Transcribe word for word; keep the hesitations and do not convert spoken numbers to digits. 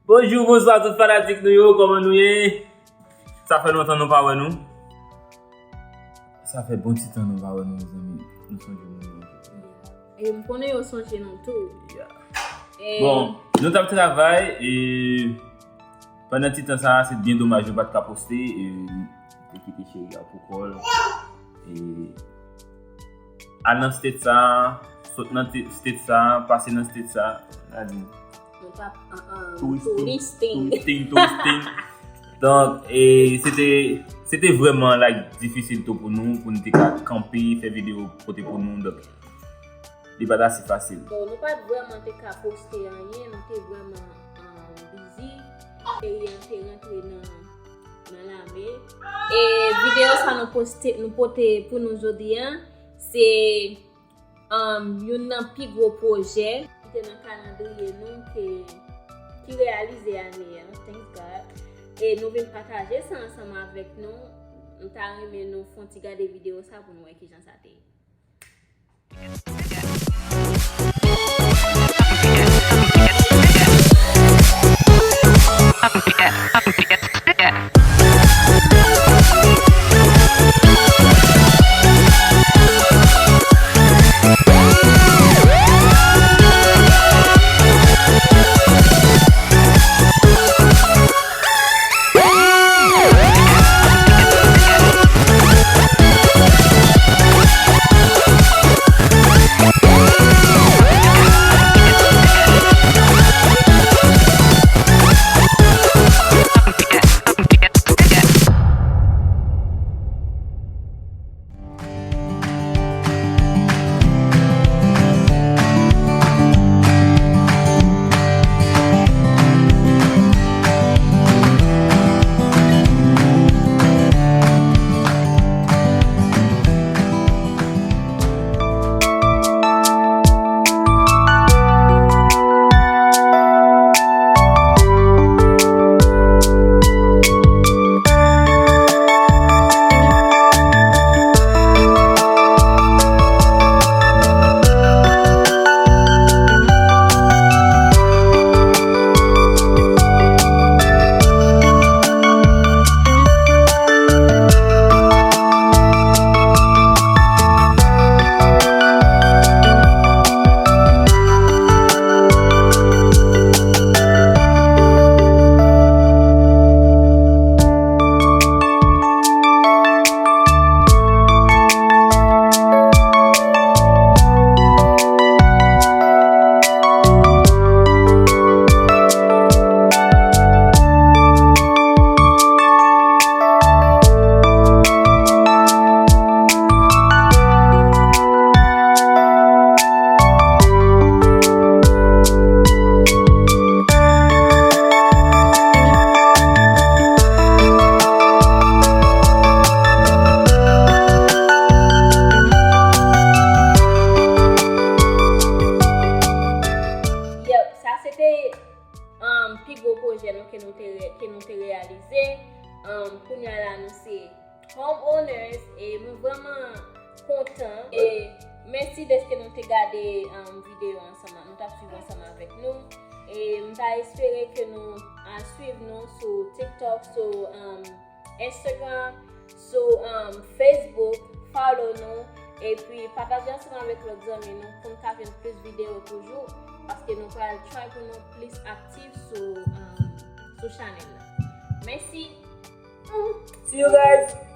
Bonjou, bonswa tout fanatik nou yo, kòman nou ye? Sa fè lontan nou pa wè nou. Sa fè bon ti tan nou pa wè nou, mezanmi. Nou sonje nou yo. E m konnen yo sonje nou tou. Yeah. Bon, nou t ap travay e pandan ti tan sa a, se byen domaj nou pa t ka poste e nou te kite cheri a pou kò l. E al nan state sa a, sot nan state sa a, pase nan state sa a, gade. Nou t ap touristing. Touristing, touristing. Donk, e se te se te vrèman like difisil tou pou nou, pou nou te ka kanpe, fè videyo pote pou nou. Donk, li pa t ase fasil. Bon, nou pa t vrèman te ka poste anyen, nou te vrèman um, busy. Cheri an te rantre nan nan lame. E videyo sa nou poste, nou pote pou nou jodi a, se um, youn nan pi gwo pwojè ki te nan kalandriye nou ke ki reyalize ane a, thanks God. E nou vin pataje sa ansanm avèk nou. M ta renmen nou fè yon ti gade videyo sa pou nou wè kijan sa te ye. Yep, sa se te um, pi gwo pwojè nou ke nou te, ke nou te reyalize. Um, kounye a la nou se homeowners e mwen vrèman kontan. E mèsi dèske nou te gade um, videyo ansanm, nou t ap swiv ansanm avèk nou. E m ta espere ke nou al swiv nou sou TikTok, sou um, Instagram, sou um, Facebook, follow nou. Epi pataje ansanm avèk lòt zanmi nou pou n ka jwenn plis videyo toujou. Paske nou pral try pou nou plis aktif sou, um, sou chanèl la. Mèsi! See you guys!